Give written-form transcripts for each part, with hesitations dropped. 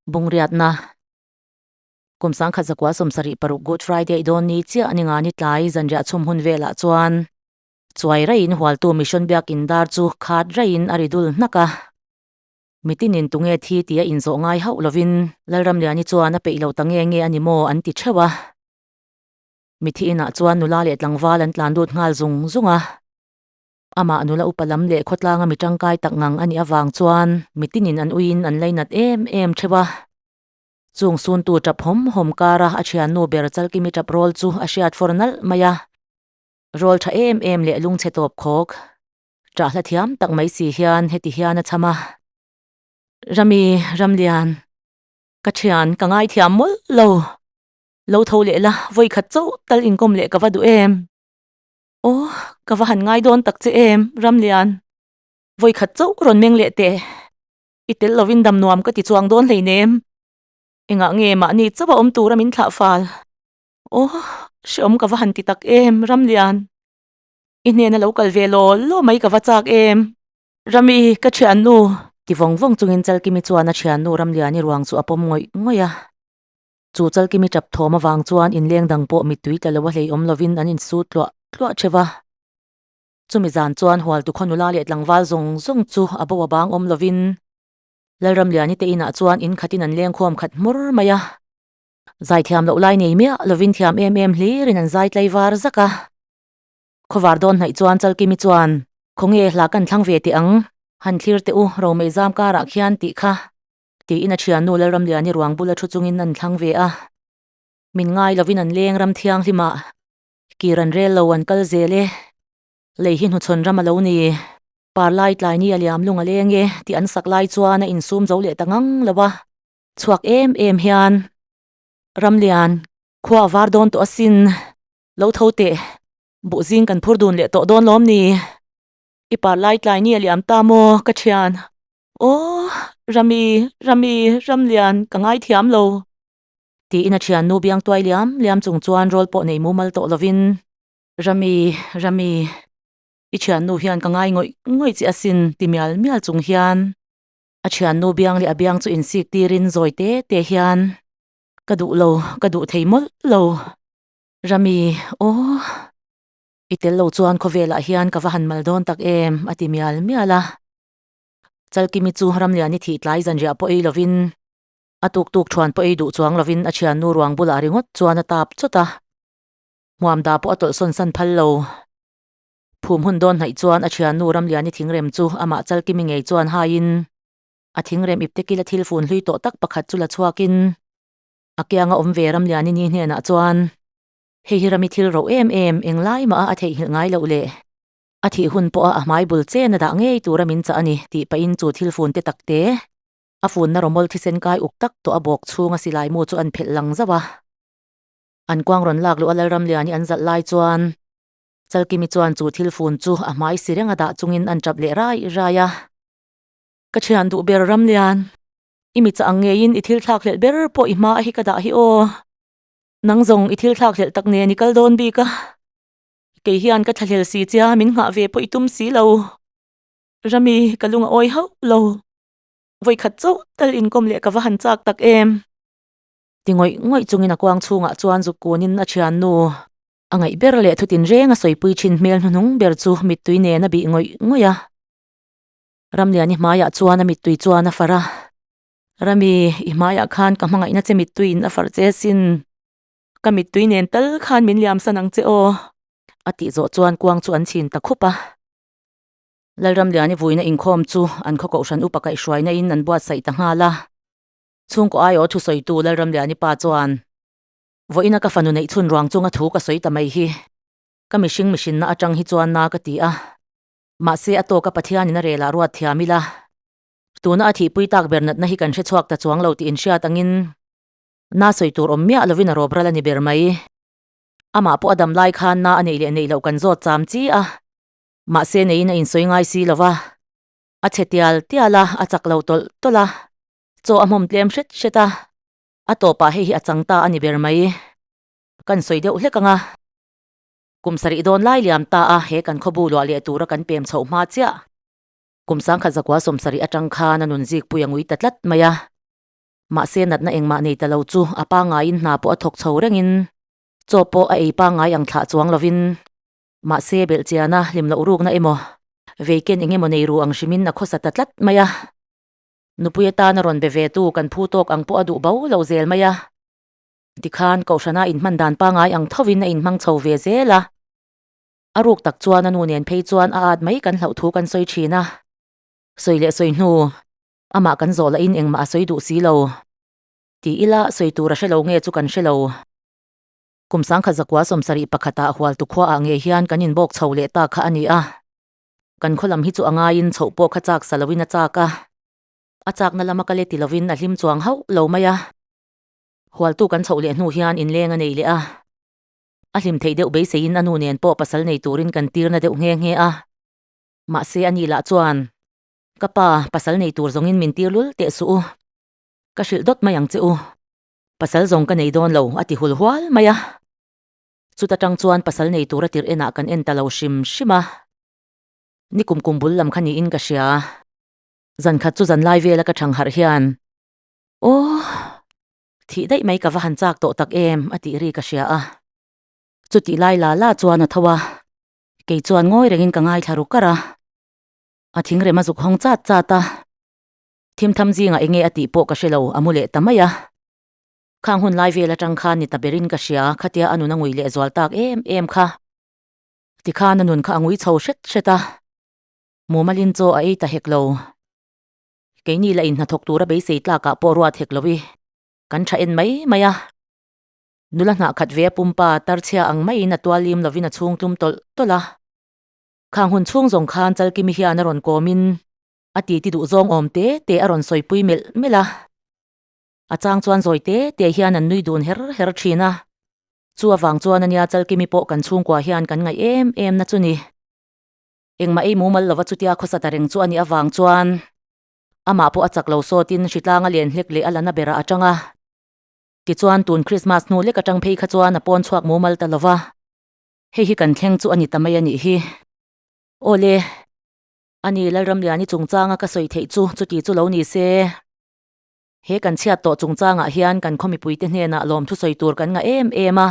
Bungriatna Kum 1976 Good Friday dawn ni chiah ni nga ni tlai zanriah chhum hun velah chuan chuai raiin hualtu Mission Biakin dar chu khat raiin a ri dul hnak a. Mitinin tunge thi tia inzawh ngai hauh lovin Lalramliani chuan a peih lo ta nge nge a ni maw an ti theuh a. Mithi inah chuan nula leh tlangval an tlan lut nghal zung zung a. Amah nula upa lam leh khawtlanga mi tangkai tak ngang a nih avang chuan mitinin an uiin an lainat em em theuh a. Chung suntu tap hawm hawm kara a thiannu ber Chalkimi tap rawl chu a hriat fawr nalh mai a. Rawl tha em em leh lungchhe tawp khawk. Ṭah hla thiam tak mai si hian heti hian a cham a. Rami, Ramlian, ka thian ka ngaithiam mawlh lo. Lo tho leh la, vawi khat chauh tal inkawm leh ka va duh em? Aw, ka va han ngai dawn tak che em, Ramlian. Vawi khat chauh rawn meng leh teh. I tel lovin dam nuam ka ti chuang dawn hleinem. Engah nge mahni chauh a awm tura min thlah fal? Aw, hreawm ka va han ti tak em, Ramlian. I hnena lo kal ve law law mai ka va chak em? Rami, ka thiannu! Ti vawng vawng chungin Chalkimi chuan a thiannu Ramliani ruang chu a pawm ngawih ngawih a. Chu Chalkimi tap thawm avang chuan inleng dang pawh mittui tla lo a hlei awm lovin an insut tluah tluah theuh a. Chumi zan chuan Hualtu khaw nula leh tlangval zawng zawng chu a bo a bang awm lovin Lalramliani te inah chuan in khatin an lengkhawm khat hmur mai a. Zaithiam loh lai nei miah lovin thiam em em hlirin an zai tlai var zak a. Khawvar dawn hnaih chuan Chalkimi chuan, Khawnge hla kan thlang ve teh ang, han thlir teh u, Romei zam karah khian tih kha, tiin a thiannu Lalramliani ruang bula thu chungin an thlang ve a. Min ngai lovin an leng ram thianghlimah, kir an rel lo an kal zel e, lei hi hnuchhawn ram a lo ni, par lai tlai ni a liam lung a leng e tih an sak lai chuan a insum zo leh ta ngang lo a. Chhuak em em hian, Ramlian, khua a var dawn tawh asin. Lo tho teh, buh zing kan phur dun leh tawh dawn lawm ni? I par lai tlai ni a liam ta maw ka thian? Aw, Rami, Rami, Ramlian, ka ngaithiam lo. Tiin a thiannu biang tuai liam liam chung chuan rawl pawh nei mumal tawh lovin, Rami, Rami, i thiannu hian ka ngai ngawih ngawih che asin ti mial mial chung hian a thiannu biang leh a biang chu insik tirin zawi te te hian, Ka duh lo, ka duh thei mawlh lo. Rami, Aw, i tel lo chuan khawvelah hian ka va han mal dawn tak em, a ti mial mial a. Chalkimi chu Ramliani thih tlai zanriah pawh ei lovin, a tuk tuk thuan pawh ei duh chuang lovin a thiannu ruang bulah ringawt chuan a tap chawt a. Hmuam da pawh a tawlhsawn san phal lo. Phum hun dawn hnaih chuan a thiannu Ramliani thingrem chu amah Chalkimi ngei chuan haiin a thingrem ipte kila thil fun hlui tawh tak pakhat chu la chhuakin, A kianga awm ve Ramliani ni hnenah chuan, Hei hi Rami thil roh em em, englai mah a a theihnghilh ngai loh le. A thih hun pawha a hmai bul chen a dah ngei tura min chah a ni tih pahin chu thil fun te tak te, a funna rawmawl thisen kai uk tak tawh a bawk chhunga silai mu chu an phelh lang zauh a. An kuang rawn lak luh a Lalramliani an zalh lai chuan Chalkimi chuan chu thil fun chu a hmai si reng a dah chungin an tap leh rai rai a. Ka thian duh ber Ramlian. I mi chah ang ngeiin i thil thlak hlelh ber pawh i hma a hi ka dah hi aw. Nang zawng i thil thlak hlelh tak nen i kal dawn bik a. Kei hian ka thlahlel si chia min nghah ve pawh i tum si lo. Rami, ka lung a awi hauh lo. Vawikhat chauh tal inkawm leh ka va han chak tak em. Ti ngawih ngawih chungin a kuang chhungah chuan zuk kunin a thiannu a ngaih ber leh thutin reng a sawipui thin hmel hnuhnung ber chu mittui nen a bih ngawih ngawih a. Ramliani hmaiah chuan a mittui chuan a far a, Rami, i hmaiah khan ka hmangaihna che mittuiin a far che sin. Ka mittui nen tal khan min liamsan ang che aw, a tih zawh chuan kuang chu an chhin ta khup a. Lalramliani vuina inkhawm chu an khaw kohhran upa kaihhruaina in an buatsaih ta nghal a. Chhungkaw aiawh thusawitu Lalramliani pa chuan, Vawiina ka fanu neih chhun ruang chunga thu ka sawi ta mai hi, ka mihring mihrinna atang hi chuan na ka ti a. Mahse a tawka Pathianin a relah ruat thiam ila, tuna a thihpui tak ber natna hi kan hre chhuak ta chuang lo tih inhriat angin na sawi tur awm miah lovin a rawp ral a ni ber mai. Amah pawh a dam lai khan na a neih leh neih loh kan zawt cham chi a, mahse neiin a insawi ngai si lo va, a chhe tial tial a, a chak lo tawlh tawlh a, chaw a hmawm tlem hret hret a, a tawpah hei hi a chang ta a ni ber mai. Kan sawi deuh hlek ang a. Kum sarih dawn lai liam ta a, he kan khawbu luah leh tura kan pem chhoh hma chiah. Kum 1970 atang khan a nun zikpui a ngui ta tlat mai a. Mahse natna engmah nei ta lo chu a pangaiin hna pawh a thawk chho rengin chaw pawh a ei pangai ang thlah chuang lovin mahse belhchiana hlim loh rukna emaw veiken eng emaw nei ru ang hrimin a khawsa ta tlat mai a. Nupui atana rawn be ve tu kan phu tawk ang pawh a duh bo lo zel mai a. Tikhan Kohhrana inhman dan pangai ang thovin a inhmang chho ve zel a. A ruk tak chuan a nu nen phei chuan a at mai kan hlauh thu kan sawi thin a. Sawi leh sawi hnu, amah kan zawh lahin engmah a sawi duh si lo. Ti ila sawi tur a hre lo nge chu kan hre lo. Kum sangkhat zakua 71 ah Hualtu khuaah ngei hian kan inbawk chho leh ta kha a ni a. Kan khaw lam hi chu a ngaiin chhoh pawh kha chak sa loin a chak a. A chakna lama kal e ti lovin a hlim chuang hauh lo mai a. Hualtu kan chhoh leh hnu hian inleng a nei leh a. A hlim theih deuh beiseiin a nu nen pawh pasal nei turin kan tirna deuh nghe nghe a. Mahse a ni lah chuan, Ka pa, pasal nei tur zawngin min tir lul teh suh u. Ka hrilh dawt mai ang che u. Pasal zawng ka nei dawn lo, a ti hul hual mai a. Chuta tang chuan pasal nei tura tirh enah kan en ta lo hrim hrim a. Ni kum kum bul lam kha niin ka hria. Zan khat chu zan lai vela ka thang harh hian, Aw! Thih daih mai ka va han chak tawh tak em, a tih ri ka hria a. Chutih lai la la chuan a tho a, kei chuan ngawi rengin ka ngaithla ru kar a. A thingrem a zuk hawng chat chat a, thimtham zingah enge a tih pawh ka hre lo, a mu leh ta mai a. Khang hun lai vel atang khan ni ta berin ka hria, khatia a nun a ngui leh zual tak em em kha. Tikhan a nun kha a ngui chho hret hret a, mumalin chaw a ei ta hek lo. Keini la inhnathawk tura beisei tlakah pawh ruat hek lo i, kan tha en mai mai a. Nula hnah khat ve a pumpa tarchhia ang maiin a tual lim lovin a chhung tlum tawlh tawlh a. Khang hun chhung zawng khan Chalkimi hian a rawn kawmin a titi duh zawng awm te te a rawn sawipui melh melh a. A chang chuan zawi te te hian an nui dun her her thin a. Chu avang chuan ania Chalkimi pawh kan chhungkua hian kan ngaih em em na chu ni. Engmah ei mumal lova chutia khawsa ta reng chu a nih avang chuan amah pawh a chak lo sawtin hritlang a len hlek leh a la na berah a tang a. Tichuan tun Krismas hnu lek atang phei kha chuan a pawn chhuak mumal ta lova, hei hi kan thleng chu a ni ta mai a nih hi. Awle, ani Lalramliani chungchanga ka sawi theih chu chuti chu lo ni se. He kan chhiat tawh chungchangah hian kan khaw mipuite hnenah lawmthu sawi tur kan ngah em em a.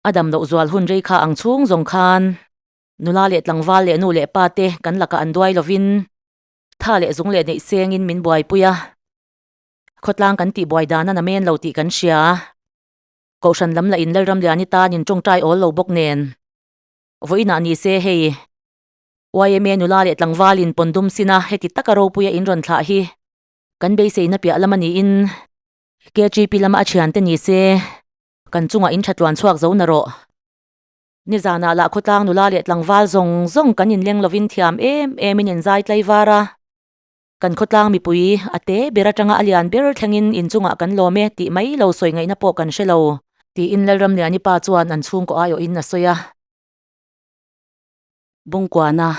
A dam loh zual hun rei kha ang chhung zawng khan nula leh tlangval leh nu leh pa te kan lakah an duai lovin tha leh zung leh neih sengin min buaipui a. Khawtlang kan tih buai dan a na men lo tih kan hria. Kohhran lam lah in Lalramliani tan in tawngtai awl lo bawk nen. Vawiinah ni se hei YMA nula leh tlangval in pawndum sin a heti taka ropuia in rawn thlah hi kan beiseina piah lam a niin KGP lama a thiante ni se kan chungah in thatluan chhuak zo na rawh. Nizanah lah khawtlang nula leh tlangval zawng zawng kan inleng lovin thiam em em in inzai tlai var a. Kan khawtlang mipui a te ber atanga a lian ber thlengin inchungah kan lawm e tih mai lo sawi ngaihna pawh kan hre lo, tiin Lalramliani pa chuan an chhungkaw aiawhin a sawi a. Bungkuana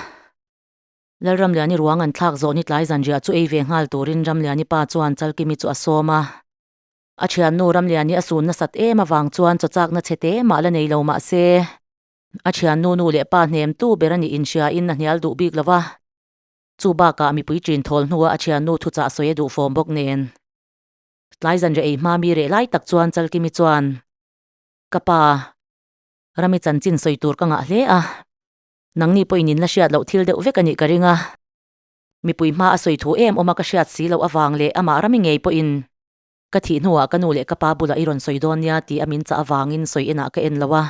Lalramliani ruang an thlak zawh ni tlai zanriah chu ei ve nghal turin Ramliani pa chuan Chalkimi chu a sawm a. A thiannu Ramliani a sun nasat em avang chuan chaw chakna chhe te mah la nei lo mah se, a thiannu nu leh pa hnemtu ber a nih inhriain a hnial duh bik lo va. Chu bakah mipui ṭin thawl hnuah a thiannu thuchah sawi a duh fawm bawk nen. Tlai zanriah ei hma mi reh lai tak chuan Chalkimi chuan, Ka pa, Rami chanchin sawi tur ka ngah hle a, nangni pawhin in la hriat loh thil deuh vek a nih ka ring a. Mipui hma a sawi thu em awm a ka hriat si loh avang leh amah Rami ngei pawhin ka thih hnuah ka nu leh ka pa bulah i rawn sawi dawn nia tih a min chah avangin sawi enah ka en lo a.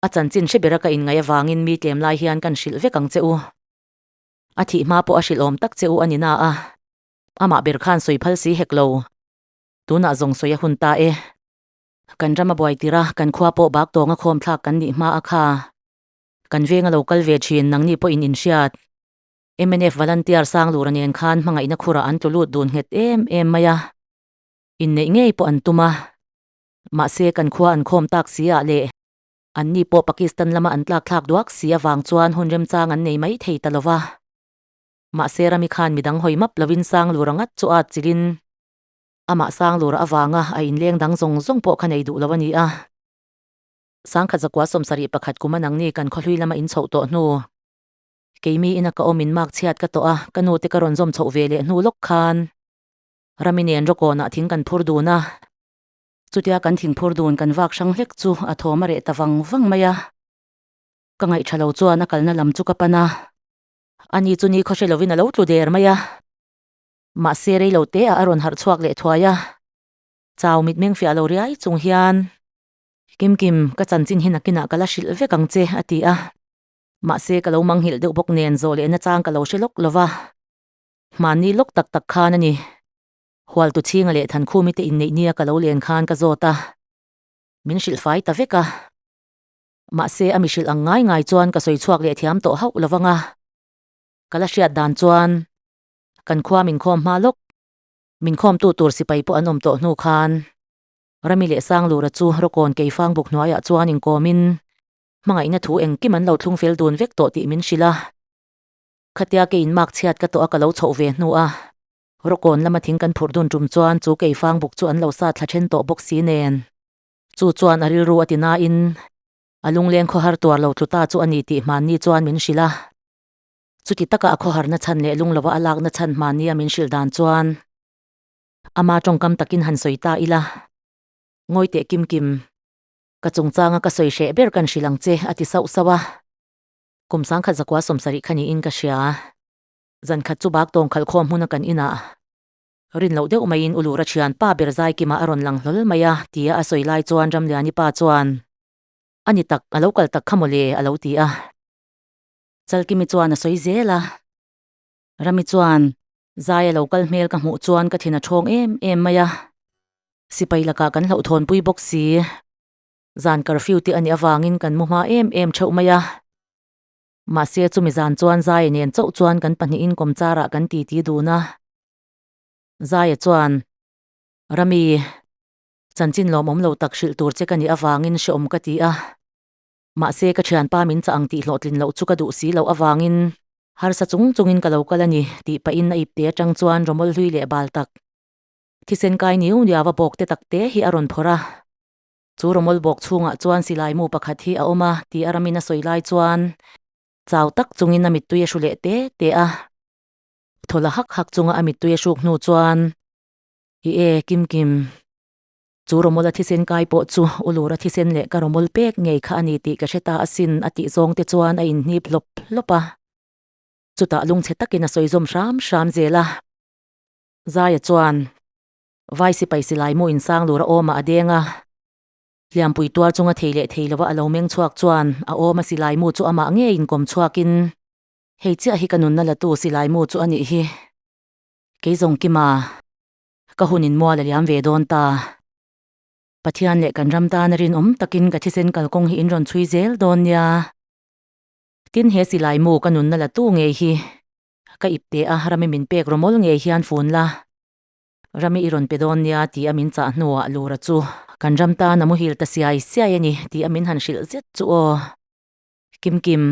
A chanchin hre bera ka inngaih avangin mi tlem lai hian kan hrilh vek ang che u. A thih hma pawh a hrilh awm tak che u a ni na a, amah ber khan sawi phal si hek lo. Tunah zawng sawi a hun ta e. Kan ram a buai tir a, kan khua pawh bak tawnga khawm thlak kan nih hma a kha. Kan veng a lo kal ve thin, nangni pawhin inhriat. Mnf Volunteer Sanglura nen khan hmangaihna khurah an tlu lut dun nghet em em mai a. Inneih ngei pawh an tum a. Mahse kan khua an khawm tak si ah leh anni pawh Pakistan lama an tlak thlak duak si avang chuan hun remchang an nei mai thei ta lova. Mahse Rami khan midang hawi map lovin Sanglura ngat chu a chilin amah Sanglura avanga a inleng dang zawng zawng pawh kha nei duh lo a ni a. Sangkhat zakua 71 kum a nangni kan khawhlui lama inchhoh tawh hnu. Keimi ina ka awm in mark chhiat ka tawh a, ka nu te ka rawn zawm chhoh ve leh hnu lawk khan. Rami nen rawkawnah thing kan phur dun a, chutia kan thing phur dun kan vak hrang hlek chu a thawm a reh ta vang vang mai a. Ka ngaihṭha lo chuan a kalna lam chu ka pan a, ani chu ni khawhre lovin a lo tlu der mai a. Mahse rei lo te ah a rawn harh chhuak leh thuai a, chau mitmeng fiah lo riai chung hian, Kim Kim, ka chanchin hi nakinah ka la hrilh vek ang che, a ti a. Mahse ka lo manghilh deuh bawk nen zawh lehna chang ka lo hre lawk lo va. Hmanni lawk tak tak khan a ni. Hualtu chhinga leh Thankhumi te inneih nia ka lo len khan ka zawt a, min hrilh fai ta vek a. Mahse a mi hrilh ang ngai ngai chuan ka sawi chhuak leh thiam tawh hauh lo vang a. Ka la hriat dan chuan kan khua min khawm hma lawk, min khawmtu tur sipai pawh an awm tawh hnu khan Rami leh Sanglura chu Rawkawn Keifang buk hnuaiah chuan inkawmin hmangaihna thu engkim an lo thlung fel dun vek tawh tih min hrilh a. Khatia ke inmak chhiat ka tawh a ka lo chhoh ve hnu a, Rawkawn lama thing kan phurh dun tum chuan chu Keifang buk chu an lo sa thla then tawh bawk si nen. Chu chuan a rilru a ti nain a lungleng khawhar tuar lo tlu ta chu a ni tih hmanni chuan min hrilh a. Chuti taka a khawharna chhan leh lung lova a lakna chhan hmanni a min hrilh dan chuan ama tawngkam takin han sawi ta ila, Ngawi teh Kim Kim, ka chungchanga ka sawi hreh ber kan hrilh ang che a ti sauh sauh a. Kum sangkhat zakua 70 kha niin ka hria. Zan khat chu bak tawng khalh khawm hmuna kan inah rin loh deuh maiin u Lura thian pa ber zai kimah a rawn lang hlawl mai a tia a sawi lai chuan Ramliani pa chuan a ni tak a lo kal tak kha mawle a lo ti a. Chalkimi chuan a sawi zel a. Rami chuan zai a lo kal hmel ka hmuh chuan ka thin a thawng em em mai a. Sipai lakah kan hlauhthawnpui bawk si. Zan curfew te a nih avangin kan mu hma em em theuh mai a. Mahse chumi zan chuan Zaia nen chauh chuan kan pahnihin kawmcharah kan titi dun a. Zaia chuan, Rami, chanchin lawmawm lo tak hrilh tur che ka nih avangin hreawm ka ti a. Mahse ka thianpa min chah ang tih hlawhtlin loh chu ka duh si loh avangin harsa chung chungin ka lo kal a ni tih pahin a ipte atang chuan rawmawl hlui leh bal tak thisen kai niu niau a bawk te tak te hi a rawn phawrh a. Chu rawmawl bawk chhungah chuan silai mu pakhat hi a awm a tih a ramin a sawi lai chuan chau tak chungin a mittui a hru leh te te a. Thaw la hak hak chunga a mittui a hruk hnu chuan, I e, Kim Kim. Chu rawmawla thisen kai pawh chu u Lura thisen leh ka rawmawl pek ngei kha a ni tih ka hre ta asin a tih zawng te chuan a inhnip hlawp hlawp a. Chutah lungchhe takin a sawi zawm hram hram zel a. Zaia chuan Vai sipai silai mu insang lura awmah a deng a. Hliampui tuar chunga thei leh thei lova a lo meng chhuak chuan a awma silai mu chu amah ngei inkawm chhuakin hei chiah hi ka nunna latu silai mu chu a nih hi. Kei zawng Kima, ka hun in mual a liam ve dawn ta. Pathian leh kan ram tana rinawm takin ka thisen kalkawng hi in rawn chhui zel dawn nia. Tin he silai mu ka nunna latu ngei hi ka ipte a rami min pek rawmawl ngei hian fun la. Rami i rawn pe dawn nia tih a min chah hnuah Lura chu kan ram tan a muhil ta siai siai a ni tih a min han hrilh zet chu aw. Kim Kim,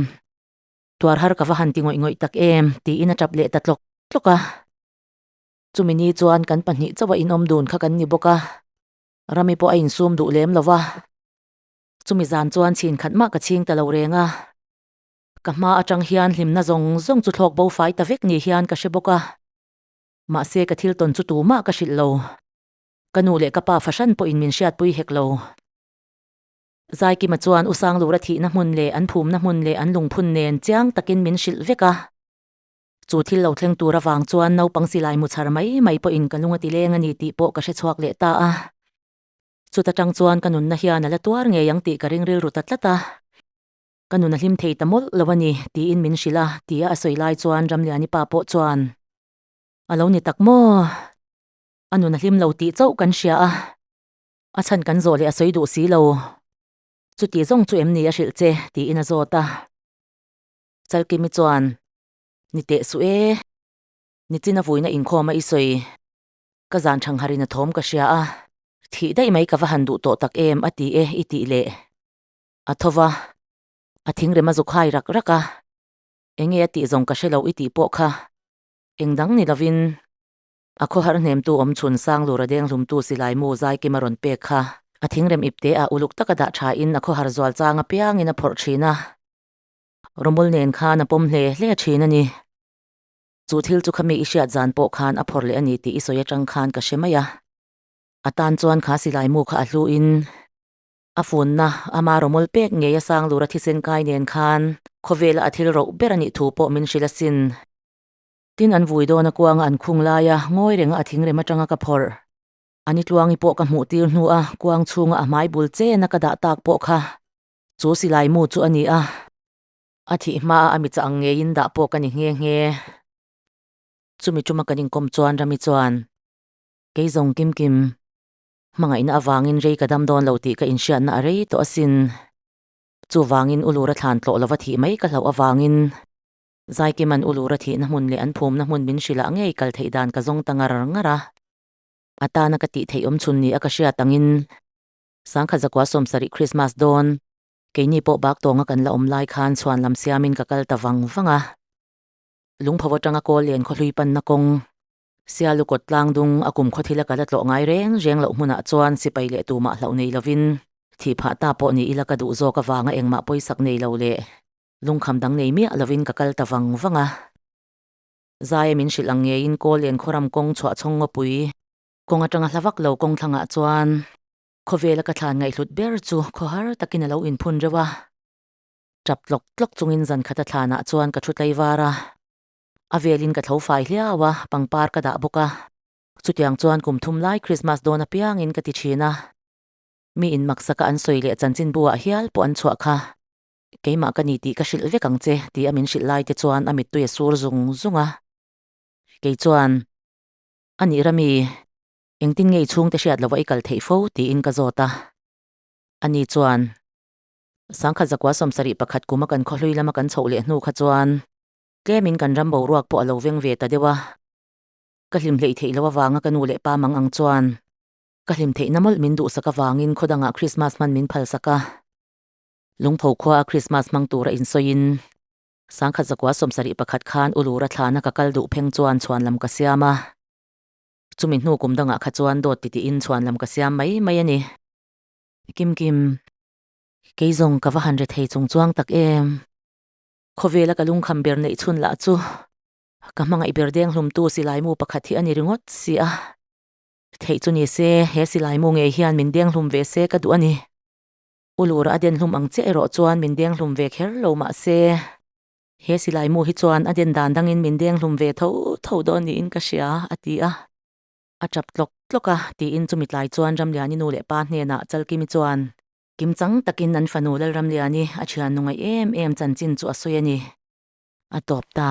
tuar har ka va han ti ngawih ngawih tak em tiin a tap leh ta tlawk tlawk a. Chumi ni chuan kan pahnih chauh a inawm dun kha kan ni bawk a, Rami pawh a insum duh lem lo va. Chumi zan chuan chhin khat mah ka chhing ta lo reng a. Ka hma atang hian hlimna zawng zawng chu thlawk bo fai ta vek ni hian ka hre bawk a. Mahse ka thil tawn chu tumah ka hrilh lo. Ka nu leh ka pa fahran pawhin min hriatpui hek lo. Zaikima chuan U Sanglura thihna hmun leh an phumna hmun leh an lungphun nen chiang takin min hrilh vek a. Chu thil lo thleng tur avang chuan naupang silai mu chhar mai mai pawhin ka lung a ti leng a ni tih pawh ka hre chhuak leh ta a. Chuta tang chuan ka nunna hian a la tuar ngei ang tih ka ring rilru ta tlat a. Ka nun a hlim thei ta mawlh lo a ni tiin min hrilh a tia a sawi lai chuan Ramliani pa pawh chuan A lo ni tak maw? A nun a hlim lo tih chauh kan hria a, a chhan kan zawh leh a sawi duh si lo. Chuti zawng chu em ni a hrilh che? tiin a zawt a. Chalkimi chuan, Ni teh suh e, nichin a vuina inkhawm a i sawi. Ka zan thangharin a thawm ka hria a, thih daih mai ka va han duh tawh tak em a ti e i tih leh. A tho va, a thingrem a zuk hai rak rak a, enge a tih zawng ka hre lo i tih pawh kha. Eng dang ni lovin a khawhar hnemtu awm chhun Sanglura denghlumtu silai mu Zaikim a rawn pek kha a thingrem ipte ah uluk taka dah thain a khawhar zual chang apiangin a phawrh thin a, Romul nen khan a pawm hle hle thin a ni. Chu thil chu khami i hriat zan pawh khan a phawrh leh a ni tih i sawi atang khan ka hre mai a. A tan chuan kha silai mu kha a hlu in a funna ama rawmawl pek ngei a sang lura thisen kai nen khan khawvela a thil roh ber a nih thu pawh min hrilh asin. Tin an vui dawn a kuanga an khung laia ngawi renga a thingrem atanga ka phawrh. Ani tluangi pawh ka hmuh tir hnu a kuang chhunga a hmai bul chena ka dah tak pawh kha chu silai mu chu a ni a. A thih hma a mi chah ang ngeiin dah pawh ka ni nghe nghe. Chumi tuma kan inkawm chuan Rami chuan, Kei zawng kim kim, hmangaihna avangin rei ka dam dawn lo tih ka inhriatna a rei tawh asin. Chuvangin u Lura thlan tlawh lova thih mai ka hlauh avangin Zaikima'n u Lura thihna hmun leh an phumna hmun min hrilh ah ngei kal theih dan ka zawng ta ngar ngar a. A tana ka tih theih awm chhun ni a ka hriat angin Sangkhat zakua 70 Krismas dawn Keini pawh bak tawnga kan la awm lai khan chhuan lam siamin ka kal ta vang vang a. Lungpho atanga kawl len khawhlui panna kawng, Sialu kawt tlang dung a kum khawthila ka la tlawh ngai reng reng loh hmunah chuan sipai leh tumah hlauh nei lovin thih phah ta pawh ni ila ka duh zawk avanga engmah pawisak nei lo leh lungkham dang nei miah lovin ka kal ta vang vang a. Zaia min hrilh ang ngeiin kawl len khawram kawng chhuah chhawng ngawpui kawng atanga hla vak lo kawng thlangah chuan Khawvela ka thlan ngaihhlut ber chu khawhar takin a lo inphun reuh a. Tap tlawk tlawk chungin zan khat a thlanah chuan ka thu tlaivar a. A velin ka tho fai hliau a, pangpar ka dah bawk a. Chutiang chuan kum thum lai Krismas dawn apiangin ka ti thin a. Mi in maksaka an sawi leh chanchinbu ah hial pawh an chhuah kha. Keimah ka ni tih ka hrilh vek ang che ti a min hrilh lai te chuan a mittui a sur zung zung a. Kei chuan, A nih Rami, Engtin nge i chhungte hriat lova i kal theih fo? tiin ka zawt a. Ani chuan, Sangkhat zakua 71 kuma kan khawhlui lama kan chhoh leh hnu kha chuan tlemin kan ram boruak pawh a lo veng ve ta deuh a. Ka hlim hleih theih loh avanga ka nu leh pa mang ang chuan ka hlim theihna mawlh min duhsak avangin khaw dangah Krismas hman min phalsak a. Lungpho khua a Krismas hmang tura insawiin Sangkhat zakua 71 khan u Lura thlana ka kal duh pheng chuan chhuanlam ka siam a. Chumi hnu kum dangah kha chuan dawt ti tiin chhuan lam ka siam mai mai a ni. Kim Kim, kei zawng ka va han re thei chung chuang tak em? Khawvela ka lungkham ber neih chhun lah chu ka hmangaih ber deng hlumtu silaimu pakhat hi a ni ringawt si a. Theih chu ni se, he silaimu ngei hian min deng hlum ve se ka duh a ni. U Lura a den hlum ang chiah erawh chuan min deng hlum ve kher lo mah se. He silaimu hi chuan a den dan dangin min deng hlum ve tho tho dawn niin ka hria, a ti a. A tap tlawk tlawk a, tiin chumi tlai chuan Ramliani nu leh pa hnenah Chalkimi chuan kimchang takin an fanu Lalramliani a thian nu ngaih em em chanchin chu a sawi a ni. A tawp ta.